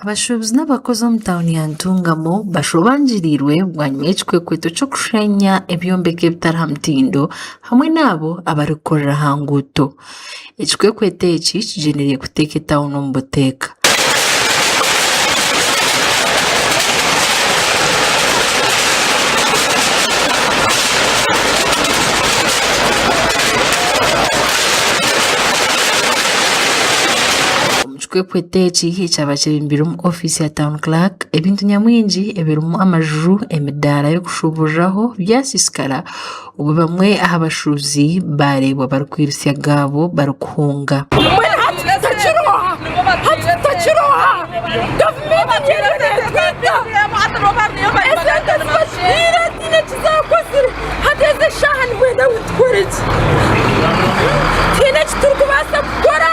Abashuubuzi n'abakozi omu tauni ya Ntungamo bashobangiriirwe bwanyima y'ekikwekweto ky'okushenya ebyombeko ebitari aha mutindo hamwe n'abo abarikukorera aha nguuto. Ekikwekweto eki kigyendereire kuteeka etauni omu buteeka. Omu kikwekweto eki ekyaba kyebembirwe omu ofiisi ya Town Clerk, ebintu nyamwingi ebirimu amaju, emidaara y'okushuburiraho byasiisikara obwo bamwe aha bashuubuzi baareebwa barikwirutsya agaabo barikuhunga. Mbwenu hati tutakirooha, hati tutakirooha, gavumenti eriyo neetwita, esente ezi batuhaire tihaine eki zaakozire, hati ezi eshaaha nibwenda ngu tukore ki? Tihaine eki turikubaasa kukora.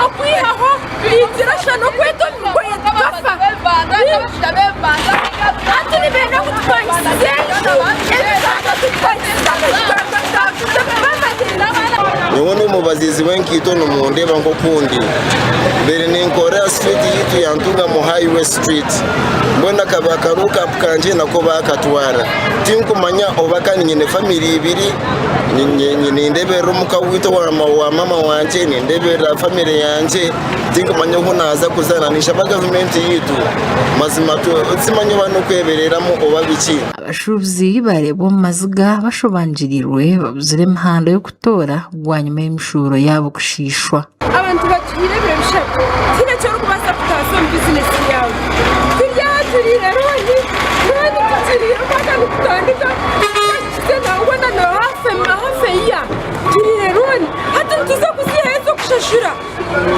Okwihaho twizire shana n'okweta omu migoye tukafa. Hati nibenda ngu tupangisize enju, ebibanja tubipangisize amaju Nyowe n'omubaziizi w'enkaito nimundeeba nk'oku ndi. Mbaire ninkorera street yaitu ya Ntungamo Highway Street. Mbwenu akaba kari lockup kangye nako baakatwara. Tinkumanya oba kandi nyine family ibiri. Nindeeberera omuka waitu owa maama wangye, nindeeberera famire yangye, tinkumanya obu naaza kuzaara. Ninshaba gavumenti yaitu mazima timanya oba n'okwebereramu oba biki. Abashuubuzi baareebwa omu maziga bashobangirirwe babuzire emihanda y'okutoora bwanyima y'emishuuburo yaabo kushiishwa. Abantu batuhaire ebiro bishatu, tihaine eki orikubaasa kutaasa omu bizinesi yaawe. Turi aha turiire looni, looni tugiriire omwaka nigutandika. Nangwa na hafu eyiya turiire looni hati nituza kuziihayo ez'okushashura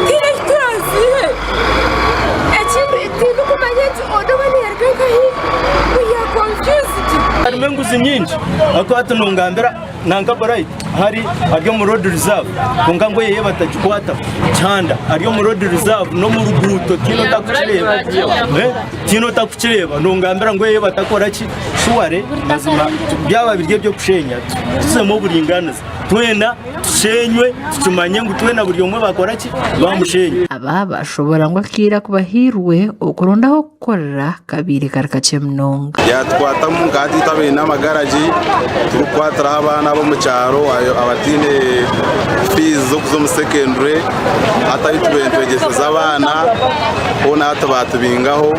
tihaine ahu turaziihe ekindi tindikumanya nti onu oba niyaruga nkahi we are confused. Harimu enguzi nyingi ahakuba hati nongambira nanka Bright hari ari omu road reserve kwonka ngu eye batagikwataho Kihanda ari omu road reserve n'omu ruguuto tihaine otakukireeba tihaine otakukireeba nongambira ngu eye batakora ki Shuware mazima byaba biri eby'okushenya tuzemu oburinganiza twena tushenywe tukimanye ngu twena buri omwe bakora ki bamushenya. Aba bashobora ngu akaire aku bahairwe okuronda ah'okukorera kabaire kari kakye munonga. Yatukwatamu nka hati itwe abaine amagaragi turikukwatiraho abaana ab'omu kyaro abataine fiizi z'okuza omu secondary hati ahu tubaire nitwegyeseza abaana hoona hati baatubingaho.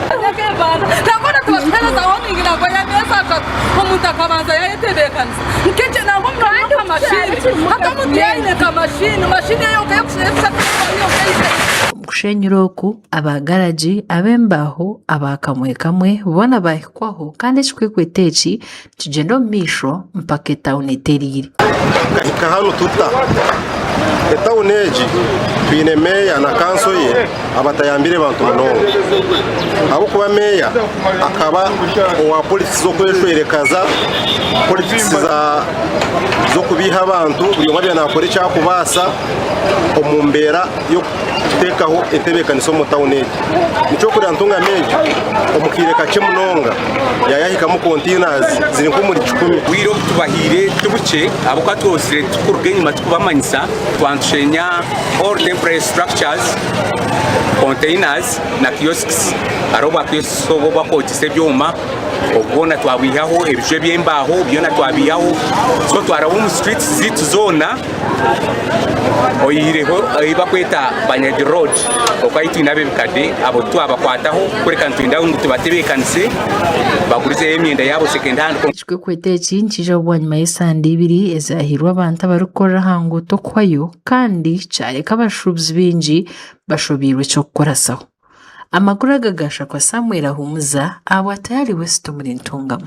Omu kushenyura oku, aba garagi, ab'embaaho, aba kamwe kamwe boona baahikwaho kandi ekikwekweto eki nikigyenda omu maisho mpaka etawuni etereire. Tukahika hanu tuta? Etawuni egi twine meeya na kanso ye abatayambire bantu munonga ahabw'okuba meeya akaba owa politics z'okweshwerekaza, politics z'okubeiha abantu buri omwe abaire nakora eki arikubaasa omu mbeera y'okuteekaho entebeekanisa omu tawuni egi. Nikyo orikureeba Ntungamo egi omu kaire kakye munonga yaayahikamu containers ziri nk'omuri kikumi. Obwire obu tubahaire ti bukye ahabw'okuba twozire turikuruga enyima turikubamanyisa twaba nitushenya all temporary structures, containers na kiosks. Hariho obwa kiosks obu obwakwogyesa ebyoma obwo bwona twabwihaho, ebiju eby'embaaho byona twabiihaho. So twaraba omu streets zaitu zoona oyihireho ei barikweta Banyagi road okwo ahu twine ab'ebikade abo titwabakwataho kureka nitwenda ngu tubatebeekanise bagurizeyo emyenda yaabo second hand. Ekikwekweto eki nikiija bwanyima y'esande ibiri ezahairwe abantu abarikukorera aha nguuto kuhwayo kandi kyareka abashuubuzi baingi bashobeirwe eky'okukorasaho. Amakuru aga gashakwa Samuel Ahumuza ahabwa Tayari West omuri Ntungamo.